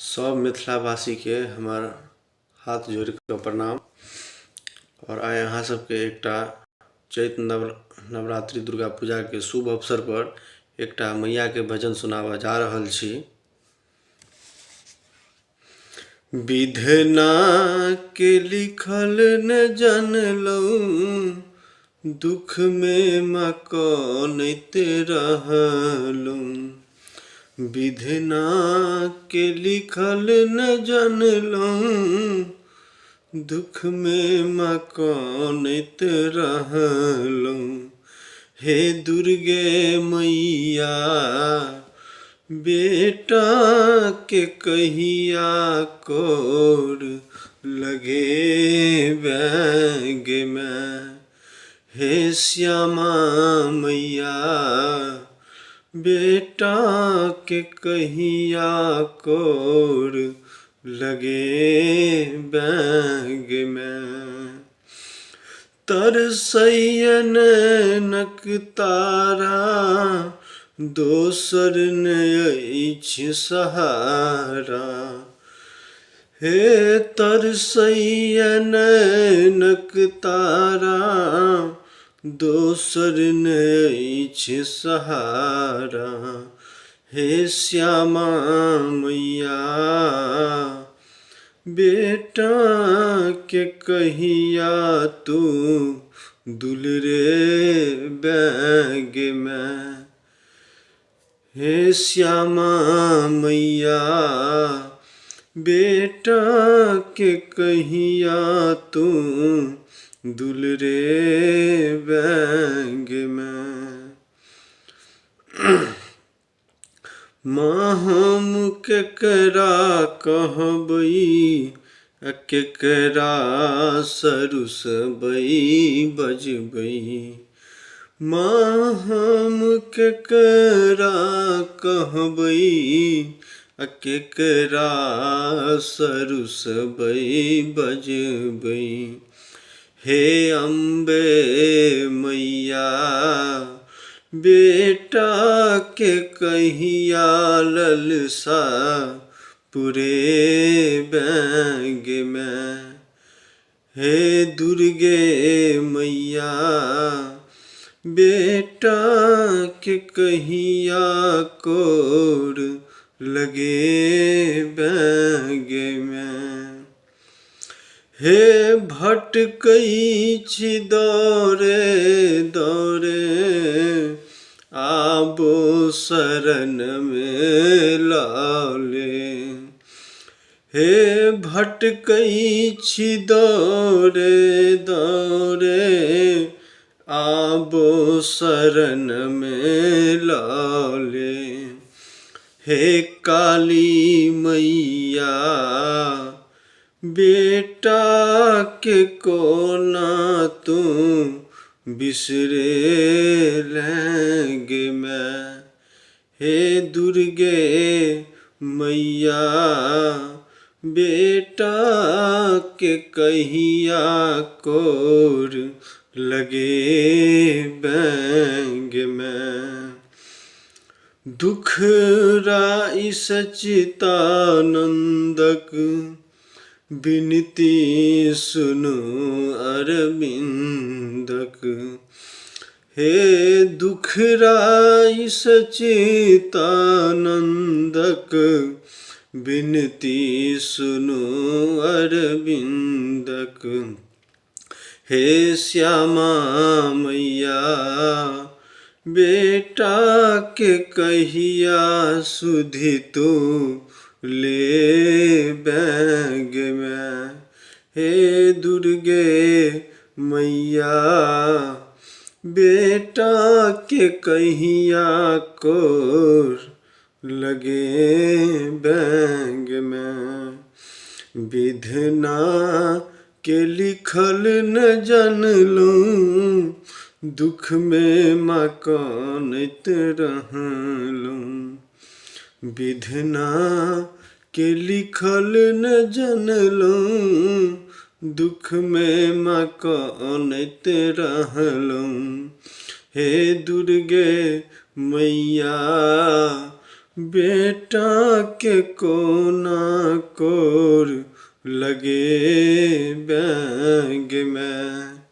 सब मिथिलावासीके हमर हाथ जोड़ि कऽ प्रणाम। आओर आइ अहाँ सबके एकटा चैत नवरात्रि दुर्गा पूजाके शुभ अवसरपर एकटा मैयाके भजन सुनाबऽ जा रहल छी। विधनाके लिखल ने जनलहुँ, दुखमे मकनैत रहलहुँ। विधनाके लिखल ने जनलहुँ, दुखमे मकनैत रहलहुँ। हे दुर्गे मैया, बेटाके कहिया कोर लगेबै गे माय। हे श्यामा मैया, बेटाके कहिया कोर लगेबै गे माय। तरसैए नैनक तारा, दोसर ने अछि सहारा। हे तरसैए नैनक तारा, दोसर ने अछि सहारा। हे श्यामा मैया, बेटाके कहिया तू दुलरे गे माय। हे श्यामा मैया, बेटाके कहिया तू दुलरे गे माय। माँ हम केकरा कहबै आ केकरा सरुसबै बजबै। माँ हम केकरा कहबै आ केकरा सरुसबै बजबै। हे अम्बे मैया, बेटाके कहिया ललसा पुरेबै गे माय। हे दुर्गे मैया, बेटाके कहिया कोर लगेबै गे माय। हे भटकै छी दौड़े दौड़े, आबो शरणमे लऽ ले। हे भटकै छी दौड़े दौड़े, आबो शरणमे लऽ ले। हे काली मैया, बेटाके कोना तू बिसरेलें गे माय। हे दुर्गे मैया, बेटाके कहिया कोर लगेबै गे माय। दुख राइ सचितानन्दक विनती सुनु अरविन्दक। हे दुख राइ सचितानन्दक विनती सुनु अरविन्दक। हे श्यामा मैया, बेटाके कहिया सुधि तू लेबै गे माय। हे दुर्गे मैया, बेटाके कहिया कोर लगेबै गे माय। विधना के लिखल न जनलहुँ, दुखमे माँ कानैत रहलहुँ। विधना के लिखल न जनलहुँ, दुखमे माँ कानैत रहलहुँ। हे दुर्गे मैया, बेटाके कोना कोर लगेबै गे माय।